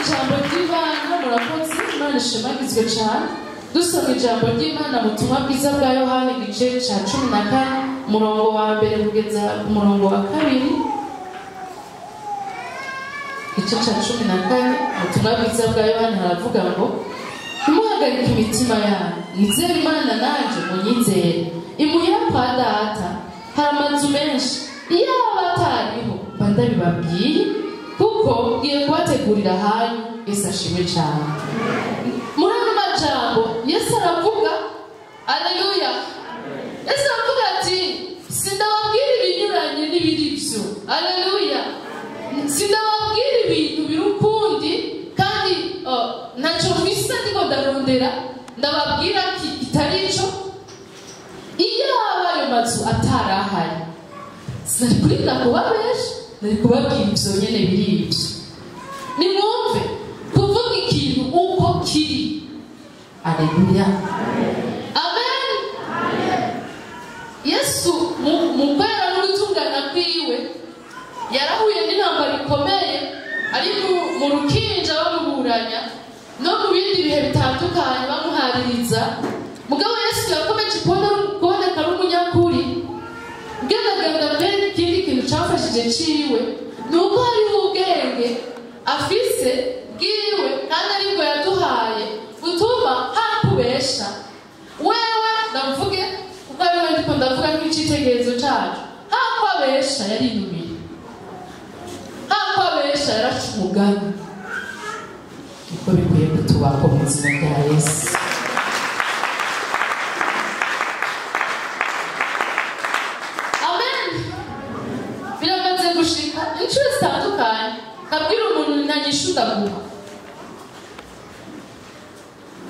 Ijambo ry'Imana, murakoze. Imana ishimagizwe cyane. Dusoma ijambo ry'Imana mu butumwa bwiza bwa Yohana, igice cya 14, umurongo wa 1 kugeza ku murongo wa 2. Igice cya 14, ubutumwa bwiza bwa Yohana, haravuga ngo: "Ntimuhagarike imitima yanyu, mwizere Imana nanjye munyizere. Imuhira kwa Data hari amazu menshi, iyaba atariho mba ndabibabwiye, kuko ngiye kubategurira ahanyu." Yesu ashimwe cyane. Muri ano majambo Yesu aravuga, aleluya, Yesu aravuga ati: "Sindababwira ibinyuranye n'ibiri byo." Aleluya. Sindababwira ibintu biri ukundi, kandi ntacyo mfise ndiko ndarondera ndababwira kitari ico. Iyaba ayo mazu atarahari, sinari kurinda kubabesha, nari kubabwira ivyo nyene biri ivyo. Nimwumve, kuvuga ikintu uko kiri. Aleluya, amen. Yesu mu kwera no gutungana kwiwe yarahuye n'intambara ikomeye, ari mu rukinja bamuburanya, no mu bindi bihe bitandukanye bamuhaririza. Mugabo Yesu yakomeje kuboneka ari umunyakuri. Ugendagenda mbere, ikindi kintu camfashije ciwe ni uko hariho ubwenge afise bwiwe, kandi aribwo yaduhaye, butuma hakubesha wewe. Ndavuge kuko ariwe ndiko ndavuga nk'icitegererezo cacu. Hako abesha yarinumiye, hako abesha yaraca umugani. Niko bikwiye kutubako mu izina rya Yesu. Amen. Biramaze gushika inshuro zitandukanye kabwira umuntu nta nyishu ndaguha.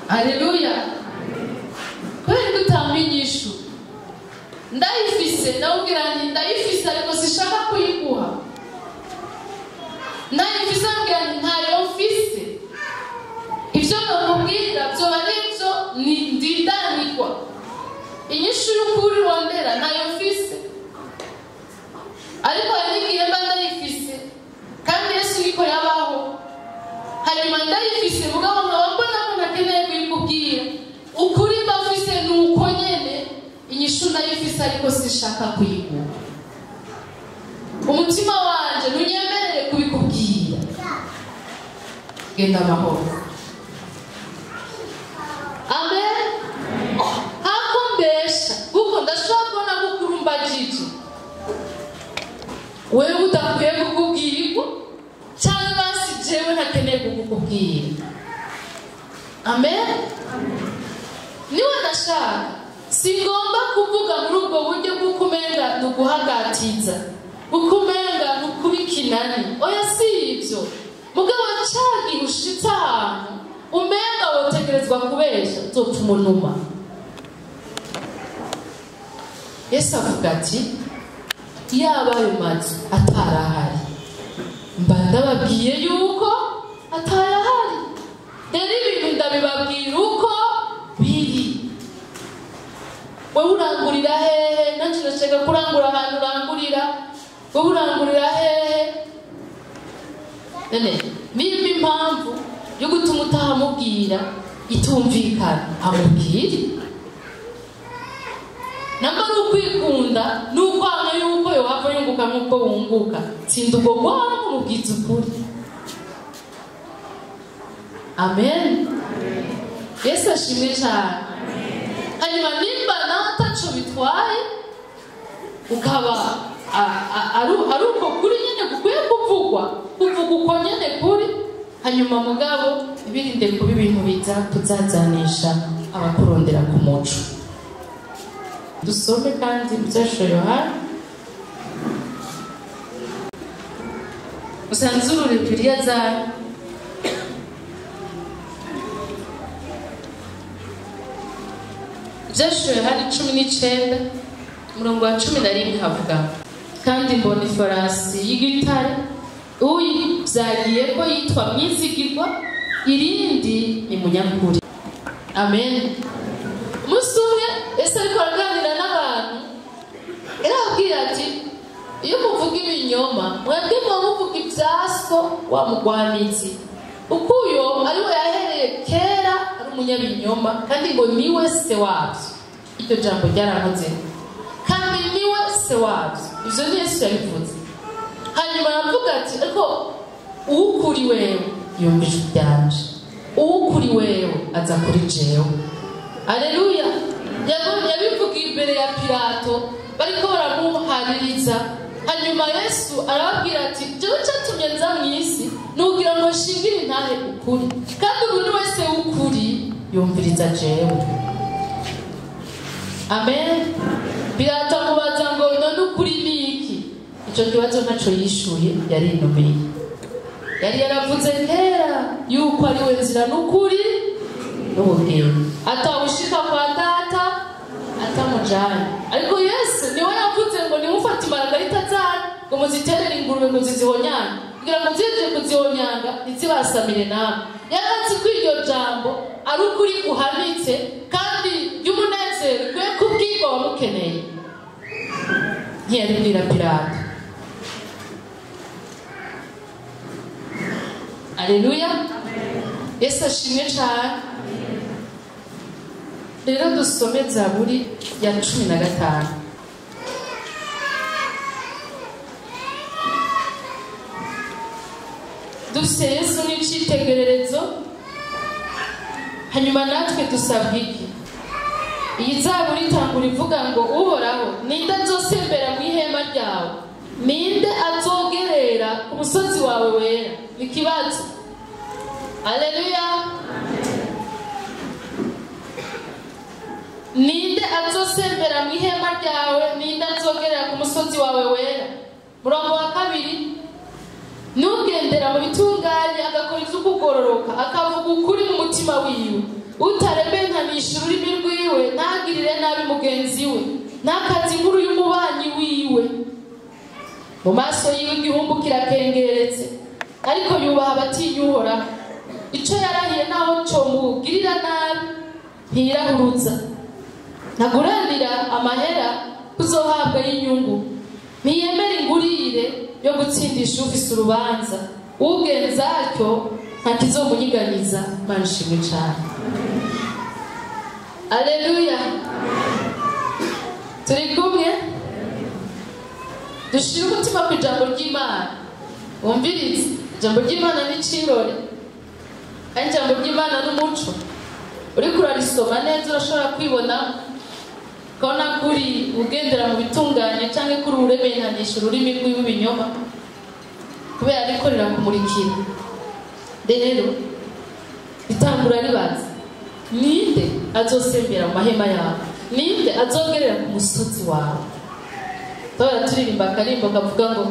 Aleluya. Kubera ko utampa inyishu, ndayifise, ndawubwira nti ndayifise ariko sishaka kuyiguha. Ndayifise, mbwira nti ntayo mfise. Ibyo nakubwira byoba aribyo ndindanirwa. Inyishu y'ukuri rondera ntayo mfise, ariko hari n'igihe mba ndayifise, kandi Yesu niko yabaho. Hanyuma ndayifise, mugabo nkaba mbona ko ntakeneye kuyikubwira. Ukuri mba mfise ni uko nyene, inyishu ndayifise ariko sishaka kuyiguha. Umutima wanje ntunyemerere kubikubwira. Genda amahoro. Amen. Hako mbesha, kuko ndashobora kubona ko ukurumbagije wewe udakwiye kukubwirwa, cyangwa si jewe ntakeneye kukubwira. Amen. Niwe ndashaka, singomba kuvuga muri ubwo buryo bw'uko umenga ni uguhagatiza, uko umenga ni ukubikinani. Oya, si ibyo. Mugabo ca gihe ushitse ahantu umenga wotegerezwa kubesha, uzopfa umunuma. Yesu avuga ati: "Yaba ayo mazu atarahari, mba ndababwiye yuko atayahari. Rero ibintu ndabibabwira uko biri." Wewe urangurira hehe? Nanje ndashaka kurangura ahantu urangurira. Wewe urangurira hehe? None nimba impamvu yo gutuma utahamubwira itumvikana, amubwire. Namba ari ukwikunda n'ukwanga yuko yohava yunguka nk'uko wunguka, tsinda ubwo bwangu, mubwiza ukuri. Amen. Yesu ashimwe cyane. Hanyuma nimba nawe ataco bitwaye, ukaba ari uko kuri nyene gukwiye kuvugwa, kuvuga uko nyene kuri. Hanyuma mugabo birinde kuba ibintu biza kuzazanisha abakurondera ku muco. Dusome kandi Ibyashuwe Yohana. Musanzurure Bibiliya zanyu. Ibyashuwe Yohana 19, umurongo wa 11, havuga: "Kandi mbona ifarasi y'igitare, uyivyagiye ko yitwa Mwizigirwa, irindi ni Munyakuri." Amen. Umunsi umwe Yesu ariko araganira n'abantu, yarababwira ati: "Iyo muvuga ibinyoma, mwebwe muba muvuga ibya so wa mugwanizi." Ukuyo ariwe yahereye kera ari umunyabinyoma, kandi ngo niwe se wabyo. Iryo jambo ryarankoze, kandi niwe se wabyo. Ivyo ni Yesu yabivuze. Hanyuma aravuga ati ariko uwukuri wewe yumva ijwi ryanje, uwukuri wewe aza kuri jewe. Aleluya. Yabivugiye imbere ya Pilato bariko baramuhaririza. Hanyuma Yesu arababwira ati jewe cyatumye nza mu isi nugira ngo nshingire intahe ukuri, kandi umuntu wese w'ukuri yumviriza jewe. Amen. Pilato amubaza ngo none ukuri ni iki? Ico kibazo ntaco yishuye, yarinumiye. Yari yaravuze kera yuko ari we nzira n'ukuri n'ubugingo, atawushika kwa Data atamujanye. Ariko Yesu niwe yavuze ngo nimufate imaragarita zanyu ngo muziterere ingurube ngo zizihonyange, kugira ngo zije kuzihonyanga ntizibasamire namwe. Yari azi ko iryo jambo ari ukuri guhanitse kandi ry'umunezero ukwiye kubwirwa wamukeneye. Ntiyaribwira Pilato. Aleluya. Yesu ashimwe cyane. Rero dusome Zaburi ya 15. Dufise Yesu n'icitegererezo, hanyuma natwe dusabwa iki? Iyi zaburi itangura ivuga ngo Uhoraho, ninde azosembera mu ihema ryawe? Ninde azogerera ku musozi wawe wera? Ni ikibazo. Aleluya. Ninde azosembera mu ihema ryawe? Ninde azogerera ku musozi wawe wera? Murongo wa 2, nugendera mu bitunganye agakora ivy'ukugororoka, akavuga ukuri mu mutima wiwe, utarementanisha ururimi rwiwe, ntagirire nabi mugenzi we, ntakaze inkuru y'umubanyi wiwe. Mu maso yiwe igihumbu kirakengeretse, ariko yubaha abatinya Uhoraho. Ico yarahiye naho comugirira nabi ntiyirahuruza. Ntaguranira amahera kuzohabwa y'inyungu, ntiyemera ingurire yo gutsindisha ufise urubanza. Ugenza atyo ntakizomunyiganyiza. Imana ishimwe cane. Aleluya. Turi kumwe? Dushire umutima ku ijambo ry'Imana. Wumvirize, ijambo ry'Imana ni icirore, kandi ijambo ry'Imana n'umuco. Uriko urarisoma neza urashobora kwibona ukabona kuri ugendera mu bitunganye canke kuri uremenanisha ururimi rw'ibinyoma, kubera ariko rirakumurikira. Rero bitangura ribaza, ninde azosembera mu mahema yawe? Ninde azogerera ku musozi wawe? Tora turirimba akarimbo kavuga ngo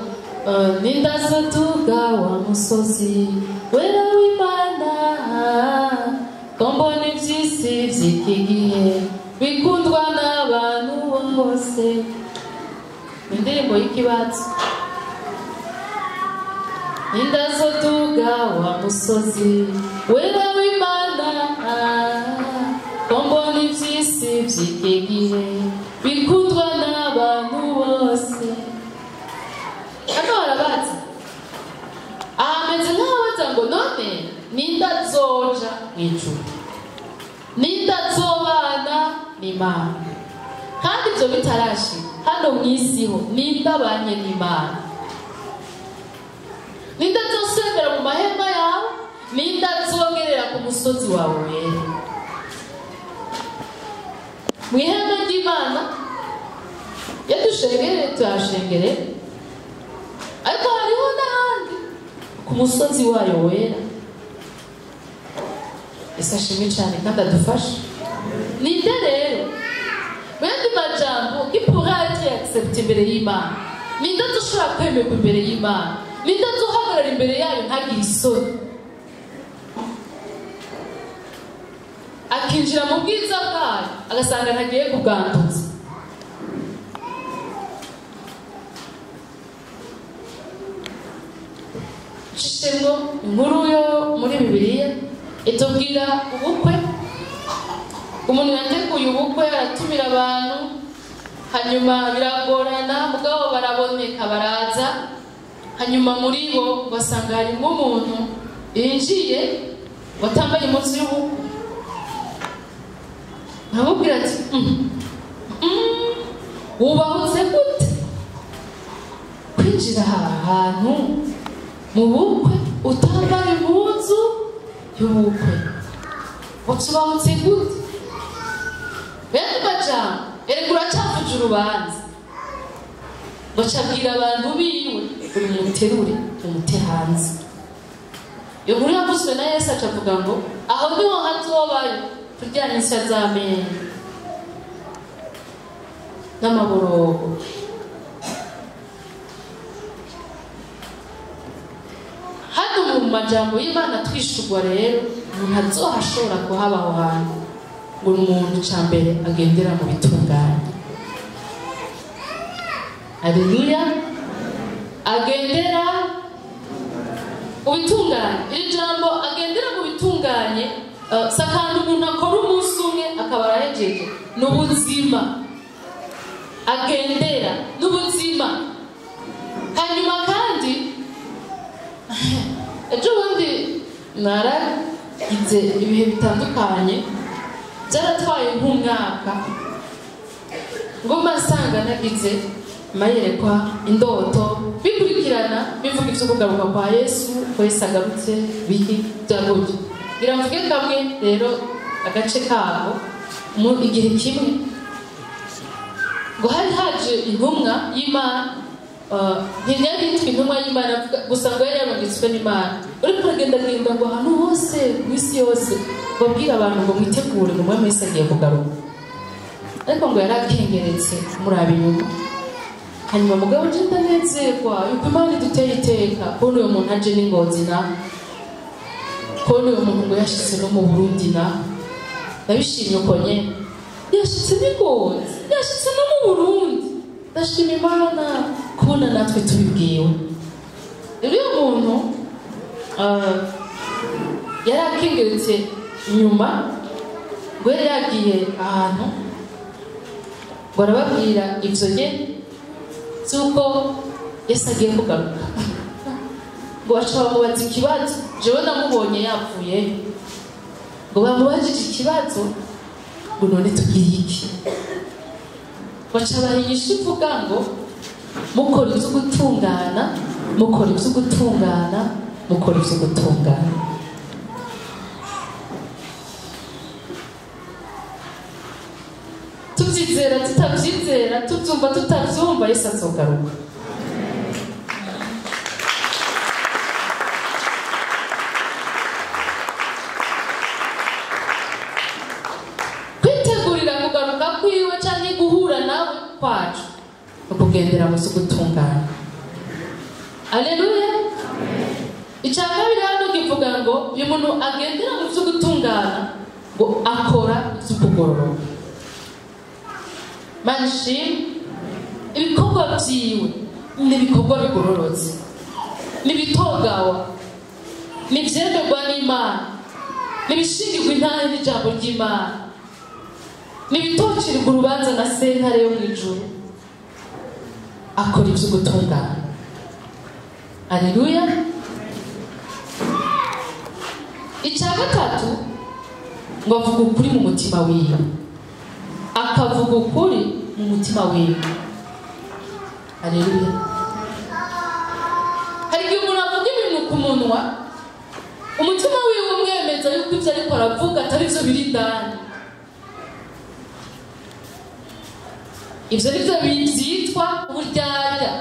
ninde azoduga wa musozi wera w'Imana, ko mbona ivy'isi vy'iki gihe bikundwa n'abantu bose. Indirimbo y'ikibazo. Ninde azoduga wa musozi wera w'Imana, ko mbona ivy'isi vy'iki gihe bikundwa n'abantu bose. Hano harabaza, ahameze nk'ababaza ngo none ninde azoja mw'ijuru? Ninde azobana n'Imana? Kandi ivyo bitarashika hano mw'isi ho, ninde abanye n'Imana? Ninde azosembera mu mahema yawe? Ninde azogerera ku musozi wawe wera? Mu ihema ry'Imana iyo dushengereye tuhashengere, ariko hariho n'ahandi ku musozi wayo wera. Yesu ashimwe cyane kandi adufashe. Ninde rero mu yandi majambo qui pourra être accepté imbere y'Imana? Ninde azoshobora kwemerwa imbere y'Imana? Ninde azohagarara imbere yayo ntagire isoni, akinjira mu bwiza bwayo agasanga ntagiye kubwanduza? Nshishemwo inkuru yo muri Bibiliya itubwira ubukwe. Umuntu yateguye ubukwe aratumira abantu, hanyuma biragorana, mugabo baraboneka baraza. Hanyuma muri bo basanga harimo umuntu Yinjiye watambaye impuzu y'ubukwe, aramubwira ati wubahutse gute kwinjira aha hantu mu bukwe utambaye impuzu y'ubukwe? Wubahutse gute? Bene majambo, erega uracavuje urubanza. Ngo acabwira abantu biwe uri muterure umute hanze. Iyo nkuru yavuzwe na Yesu, acavuga ngo aho niho hazobayo kuryana insya z'amenyo n'amaborogo. Hano mu majambo y'Imana twishurwa rero, umuntu azohashobora kuhaba aho hantu ngo ni umuntu ca mbere agendera mu bitunganye. Haleluya! Agendera mu bitunganye. Iri jambo agendera mu bitunganye, si akantu umuntu akora umunsi umwe akaba arahejeje, ni ubuzima agendera, n'ubuzima. Hanyuma kandi ejo bundi naragize ibihe bitandukanye byaratwaye nk'umwaka, ngoma nsanga nagize mayerekwa, indoto bikurikirana bivuga ivyo kugaruka kwa Yesu, ko Yesu agarutse, biki byagutse. Ngira mvuge kamwe rero agace kako. Mu igihe kimwe ngo hari haje intumwa y'Imana, ntiyari yitwa intumwa y'Imana gusa, ngo yari yarungitswe n'Imana, uriko uragendagenda ngo ahantu hose mu isi yose babwira abantu ngo mwitegure, ngo umwami wese agiye kugaruka. Ariko ngo yarakengeretse muraba inyuma. Hanyuma mugabo nje ndanezerwa yuko Imana iduteye iteka kubona uyu muntu aje n'ingozi, na kubona uyu muntu ngo yashitse no mu Burundi, na ndabishimye uko nyene yashitse n'ingozi, yashitse no mu Burundi. Ndashima Imana kubona natwe tubibwiwe. Rero uyu muntu yari akengeretse inyuma, ngo yari yagiye ahantu ngo arababwira ivyo nyene z'uko Yesu agiye kugaruka. Ngo baca bamubaza ikibazo, jewe namubonye yapfuye. Ngo bamubajije ikibazo ngo none tugire iki? Baca bahinyisha ivuga ngo mukora ivyo gutungana, mukora ivyo gutungana, mukora ivyo gutungana. Tubyizera tutabyizera, tubyumva tutabyumva, Yesu azogaruka. Kwitegurira kugaruka kwiwe canke guhura nawe kwacu no kugendera mu gutungana. Aleluya! Icya kabiri hano kivuga ngo uyu muntu agendera mu vyo gutungana ngo akora ivyo kugororoka. Manshim, ibikorwa vyiwe ni ibikorwa bigororotse, ni ibitogawa, ni ivyemerwa n'Imana, ni ibishingirwa intahe n'ijambo ry'Imana, ni ibitocirwa urubanza na sentare yo mw'ijuru. Akora ivyo gutungana. Aleluya! Icya gatatu ngo avuga ukuri mu mutima wiwe, akavuga ukuri mu mutima wiwe. Aleluya! Hari igihe umuntu avuga ibintu ku munwa, umutima wiwe umwemeza yuko ivyo ariko aravuga atari vyo biri indani. Ivyo ni vyo vyitwa uburyarya.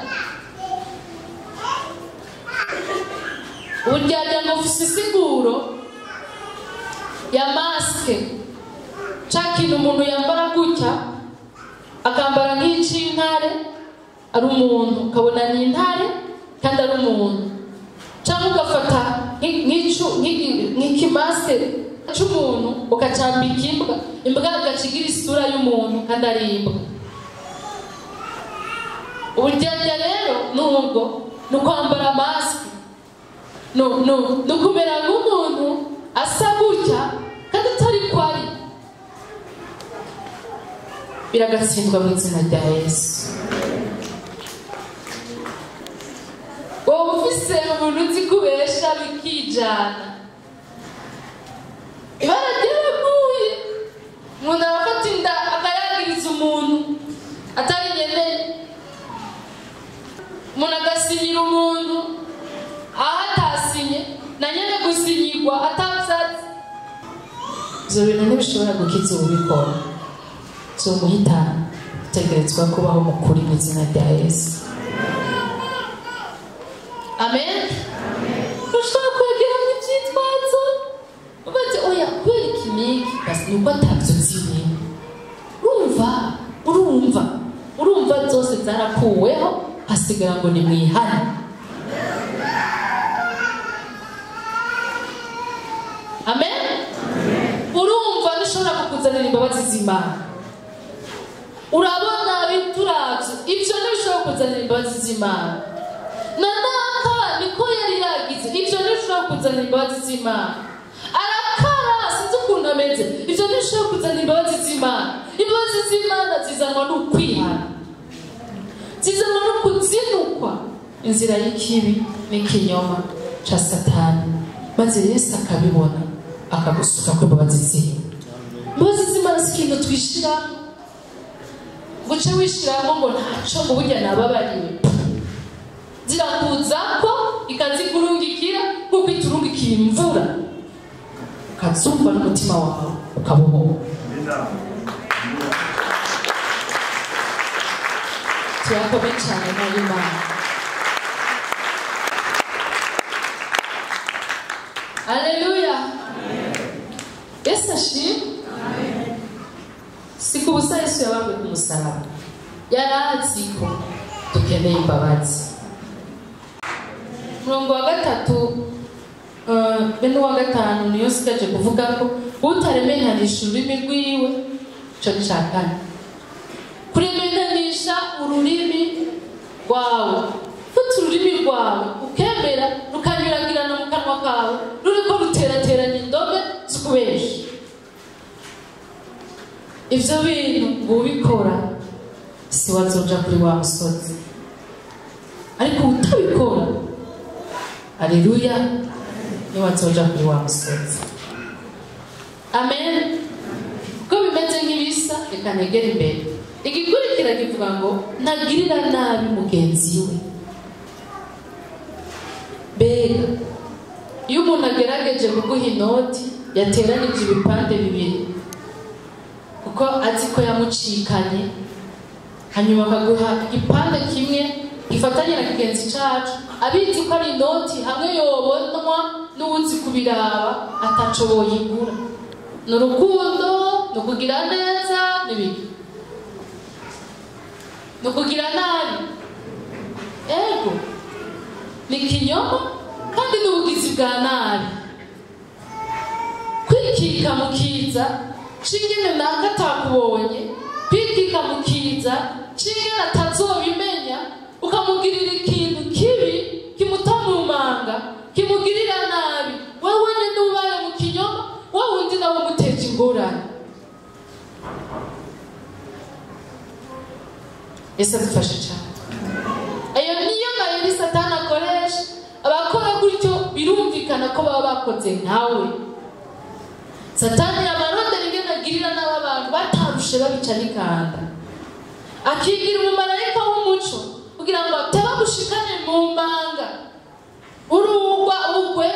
Uburyarya ngo bufise isiguro ya maske, ca kintu umuntu yambara gutya, akambara nk'ic'intare ari umuntu, ukabona ni intare kandi ari umuntu, cyangwa ugafata nk'ikimaske c'umuntu ukacambika imbwa, imbwa igaca igira isura y'umuntu kandi ari imbwa. Uburyarya rero nubwo ni ukwambara maske, ni ukumera nk'umuntu asa gutya kandi atari ko ari. Biragatsindwa mu izina rya Yesu. Wowe ufise umuntu uzi kubesha bikijana. bijana. Ibara ryaraguye, umuntu arafata inda akayagiriza umuntu atari nyene, umuntu agasinyira umuntu aho atasinye na nyene gusinyirwa atavyatsi. Ivyo bintu ntibishobora gukiza uwubikora, vyomuhitana. Utegerezwa kubaho mu kuri mu izina rya Yesu. Amen. Ushobora kwegeranya ivyitwazo ubaze oya kubera iki n'iki, basi nuko atavyo uzi wewe. Urumva zose zarakuweho, hasigara ngo nimwihane. Amen. Urumva ntushobora kukuzanira imbabazi z'Imana. Urabona bituravye, ivyo ntibishobora kukuzanira imbabazi z'Imana. Na naka niko yari yagize, ivyo ntibishobora kukuzanira imbabazi z'Imana. Arakara sinzi ukuntu ameze, ivyo ntibishobora kukuzanira imbabazi z'Imana. Imbabazi z'Imana zizanwa n'ukwihana, zizanwa no kuzinukwa inzira y'ikibi n'ikinyoma ca Satani, maze Yesu akabibona akagusuka ko imbabazi ziwe. Imbabazi z'Imana si ikintu twishiramo, guca wishiramo ngo ntaco ngo burya nababariwe. Zirakuzako ikazikurungikira nkuko iturungikira imvura, ukazumva n'umutima wawe ukabohoka. Turakomeye cyane n'Imana. Haleluya. Yesu ashimwe. Si ku busa Yesu yabambwe ku musaraba, yari azi ko dukeneye imbabazi. Umurongo wa 3 be n'uwa 5 niyo sigaje kuvuga ko utaremenanisha ururimi rwiwe, ico ni ica kane. Kuremenanisha ururimi rwawe, fata ururimi rwawe ukemera rukanyuragirana mu kanwa kawe, ruriko ruterateranya indome z'ukubesha. Ivyo bintu ngo ubikora si wazoja kuri wa musozi, ariko utabikora, aleluya, ni wazoja kuri wa musozi. Amen. Kuko bimeze nk'ibisa, reka negere imbere. Igikurikira kivuga ngo ntagirira nabi mugenzi we. Mbega iyo umuntu agerageje kuguha inoti yateranije ibipande bibiri kuko azi ko yamucikanye, hanyuma akaguha igipande kimwe gifatanye na kigenzi cacu, abizi ko ari inoti hamwe yobonwa n'uwuzi kubiraba ataco boyigura. Ni urukundo, ni ukugira neza, n'ibiki, ni ukugira nabi. Ego ni ikinyoma kandi ni ubugizi bwa nabi. Kwikika mu kiza c'ingene naka atakubonye, kwikika mu kiza c'ingene atazobimenya, ukamugirira ikintu kibi kimuta mu manga, kimugirira nabi, wewe nyene ubaye mu kinyoma, wowe undi nawe umuteje ingorane. Yesu adufashe cyane. Ayo niyo mayeri Satani akoresha. Abakora gutyo birumvikana ko baba bakoze nkawe. Satani yabarondera ingene agirira n'aba bantu batarushe babica n'ikanda, akigira umumarayika w'umuco kugira ngo atabagushikane mu manga. Urugwa ugwe,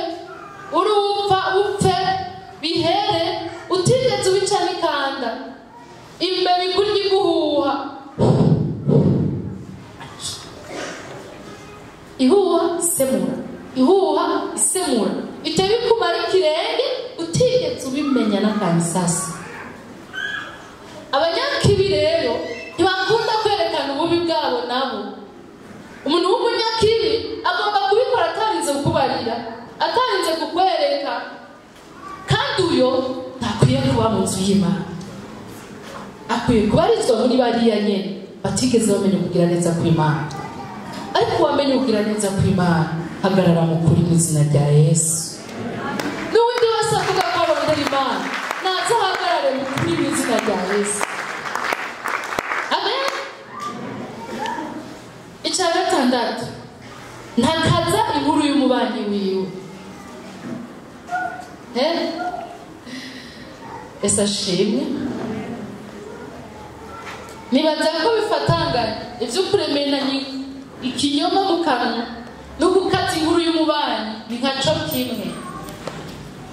urupfa upfe, bihere utigeze ubica n'ikanda. Imbeba ikurya iguhuha, ihuha isemura, ihuha isemura, itebe ikumara ikirenge utigeze ubimenya n'akansasi. Abanyakibi rero ntibakunda kwerekana ububi bwabo nabo. Umuntu w'umunyakibi agomba kubikora atarinze kukubarira, atarinze kukwereka, kandi uyo ntakwiye kuba mu nzu y'Imana. Akwiye kubarizwa muri bariya nyene batigeze bamenya kugira neza kw'Imana. Ariko wamenye kugira neza kw'Imana, hagarara mu kuri mu izina rya Yesu. N'uwundi wese avuga ko arondera Imana, naze ahagarare mu kuri mu izina rya Yesu. Amen. Icya 6, ntakaza inkuru y'umubanyi wiwe. Ese ashimwe. Nibaza ko bifatanganye ivyo kuremenanya ikinyoma mu kanwa no gukata inkuru y'umubanyi ni nka co kimwe.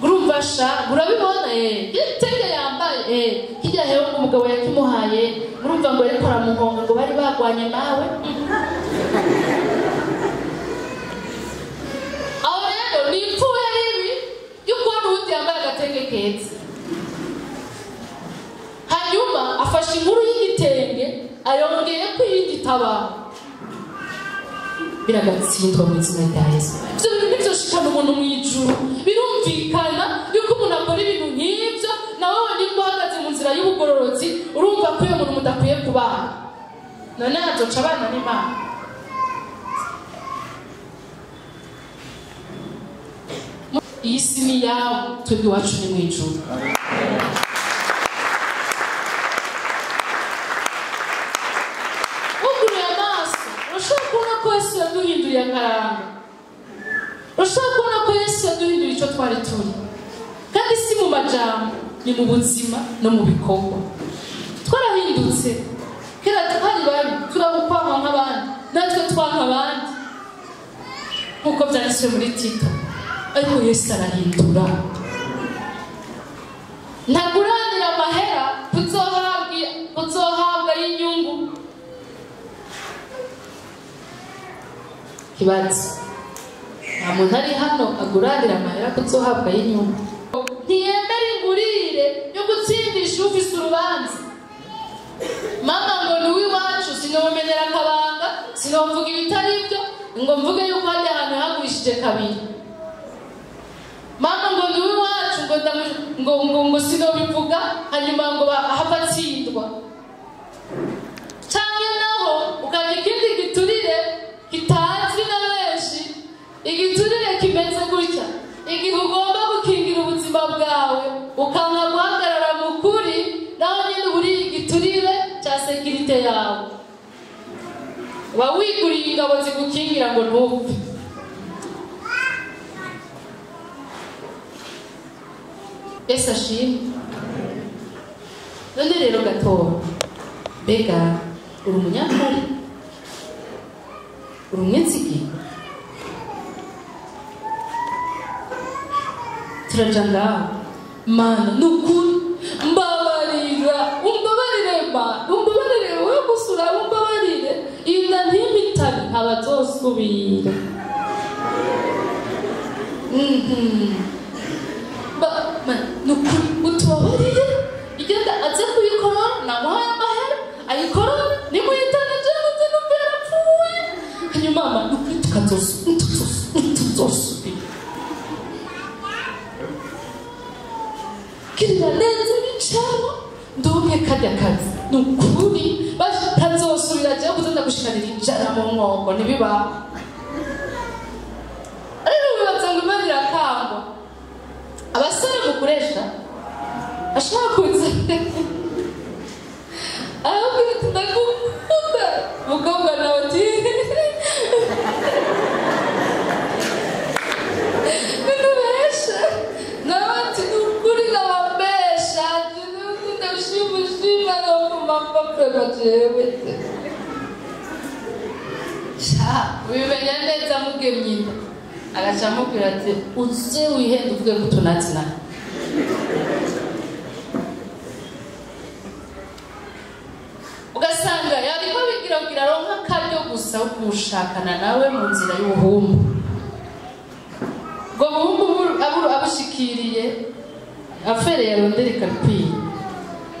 Urumva sha urabibona igitenge yambaye kijya hewe ngo umugabo yakimuhaye, urumva ngo ariko aramuhonga ngo bari bagwanye nawe. Aho rero ni ipfuye ribi y'ukubona uwundi yambaye agatenge keza, hanyuma afashe inkuru y'igitenge ayongeye ko iyindi itabaho. Biragatsindwa mu izina rya Yesu. Ivyo bintu ntivyoshikana umuntu mw'ijuru. Birumvikana yuko umuntu akora ibintu nk'ivyo, nawe nimba uhagaze mu nzira y'ubugororotsi urumva ko uyo muntu mudakwiye kubana. None azoca abana n'Imana. Iyi si ni iyawe, twebwe iwacu ni mw'ijuru. Wuguruye amaso urashobora kubona ko Yesu yaduhinduriye akaranga, urashobora kubona ko Yesu yaduhinduriye icyo twari turi. Kandi si mu majambo, ni mu buzima no mu bikorwa. Twarahindutse. Kera twari babi, turabukwama nk'abandi, natwe twanka abandi nk'uko byanditswe muri Tito. Ariko Yesu arahindura. Ntaguranira amahera kuzohabwa y'inyungu. Kibazo, nta muntu ari hano aguranira amahera kuzohabwa y'inyungu. Ntiyemera ingurire yo gutsindisha ufise urubanza. Mama ngo ni uw'iwacu, sinomumenyera akabanga, sinomvuga ibitari byo ngo mvuge yuko hari ahantu hagurishije kabiri. Mama ngo ni uw'iwacu, ngo ngo ngo sinobivuga, hanyuma ngo ahava atsindwa. Canke naho ukagira ikindi giturire kitazwi na benshi, igiturire kimeze gutya: igihe ugomba gukingira ubuzima bwawe ukanka guhagarara mu kuri, naho nyine uba uri igiturire cya sekirite yawe, uba wiguriye ingabo zigukingira ngo ntupfe. Yesu ashimwe. None rero gatora, mbega uri umunyakuri, uri umwizigirwa? Turaja ngaho, Mana nukuri mbabarira, umbabarire Mana, umbabarire wowe gusura, umbabarire inda ntimpitane ntabazosubira. Nukuri utubabarire, igenda aze kuyikorora, namuhaye amahera ayikorora, nimuhitane jewe nze numve yarapfuye. Hanyuma Mana nukuri tuzosubira. Kirira neza bicamo ndonke kajya kazi nukuri batazosubira jewe kuza ndagushikanira injara mu nkoko ntibibaho. Rero wibaza ngo Imana irakangwa. Abasore mukoresha ashaka kuza arababwira ati ndagukunda, umukobwa nawe ati ntubesha, nawe ati nukuri ndababesha, ndabishimushima nopfuma mpfa jewe. Sha ubimenya neza mugemye inda, agaca amubwira ati uze wihende uvuge ko utunazinana. Ugasanga yariko bigira kugira aronke akaryo gusa ko gushakana nawe mu nzira y'ubuhumbu. Ubwo buhumbu abushikiriye afere yarondera ikakwiye.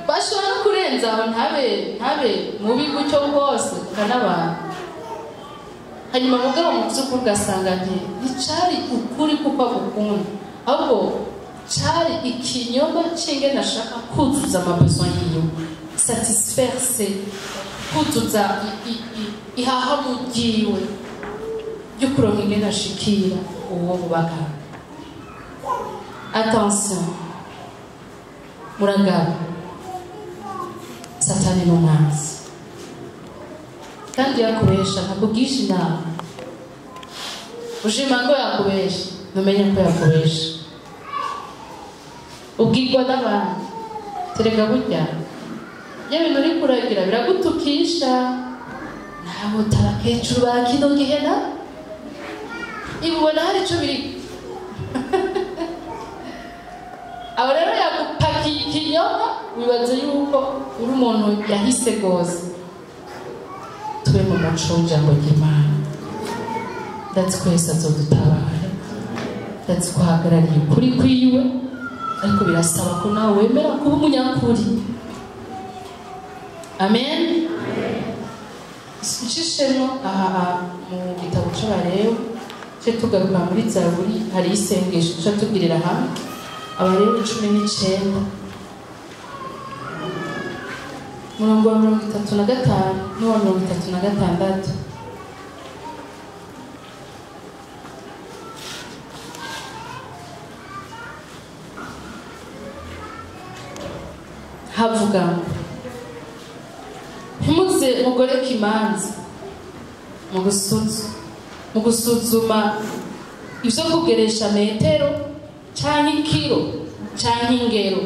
Bashobora no kurenza aho ntabe mubi gutyo rwose ukanabantu. Hanyuma mugabo mu by'ukuri ugasanga nticari ukuri kuko agukunda, ahubwo cari ikinyoma c'ingene ashaka kuzuza amabesoin yiwe, satisfaire se, kuzuza ihahamu ryiwe ryo kuronka ingene ashikira uwo bubakana. Attention, muragabe, Satani ni umwanzi kandi yakubesha ntakugisha inama. Ushima ko yakubesha, ntumenye ko yakubesha. Ubwirwa n'abandi terega burya iyo bintu uri kuragira biragutukisha. Nawe utabakecuru ba kino gihe na ibubona hari ico biri. Abo rero yagupakiye ikinyoma, wibaza yuko uri umuntu yahise gose. Tube mu muco w'ijambo ry'Imana. Ndazi ko Yesu azodutabara, ndazi ko ahagarariye ukuri kwiwe, ariko birasaba ko nawe wemera kuba umunyakuri. Amen. Nshishemo aha mu gitabo c'Abalewi, ce tugaruka muri Zaburi, hari isengesho tuca tugirira hamwe. Abalewi 19 murongo wa 35 n'uwa 36. Havuga ngo ntimuze mugoreke imanza mu gusuzuma ivyo kugeresha metero canke ikiro canke ingero,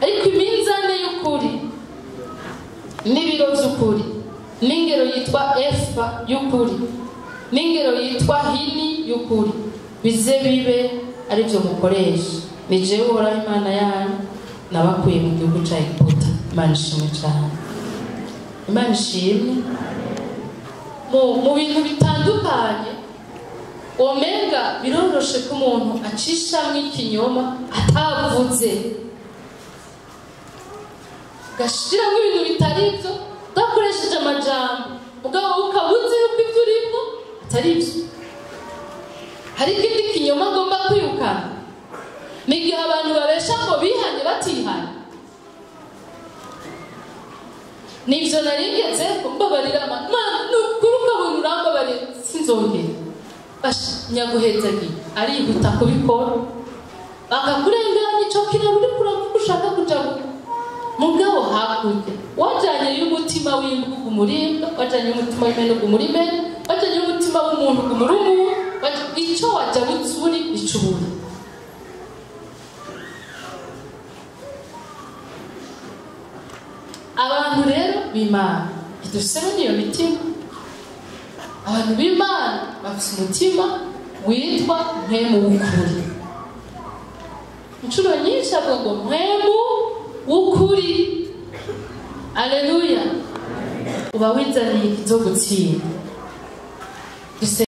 ariko iminzane y'ukuri n'ibiro vy'ukuri n'ingero yitwa efa y'ukuri n'ingero yitwa hini y'ukuri bize bibe arivyo mukoresha. Ni jewe Uhoraho Imana yanyu nabakuye mu gihugu ca Egiputa. Imana ishimwe cane, Imana ishimwe. Mu bintu bitandukanye omenga biroroshe ko umuntu acishamwo ikinyoma atavuze, gashiramwo ibintu bitari ivyo, udakoresheje amajambo, mugabo ukaba uzi yuko ivyo urimo atari ivyo. Hari ikindi kinyoma agomba kwirukana, ni igihe abantu babesha ngo bihanye batihanye. Nivyo narigeze mbabarira, Mana nukuri ukabona urambabarira sinzongera. Nyaguhezagiye arihuta kubikora, bakakurenganya ico kirabo uriko uravuga ushaka kuja mugabo hakurya wajanye y'umutima w'imbwa uguma wajanye y'umutima w'impene uguma uri impene, wajanye y'umutima w'umuntu uguma uri umuntu, ico wajabutse uri ico uburi. Abantu rero b'Imana ntidufisemo n'iyo mitima. Abantu b'Imana bafise umutima witwa mpwemu w'ukuri. Inshuro nyinshi avuga ngo mpwemu w'ukuri. Aleluya. Uba wizaniye ikizogutsinda.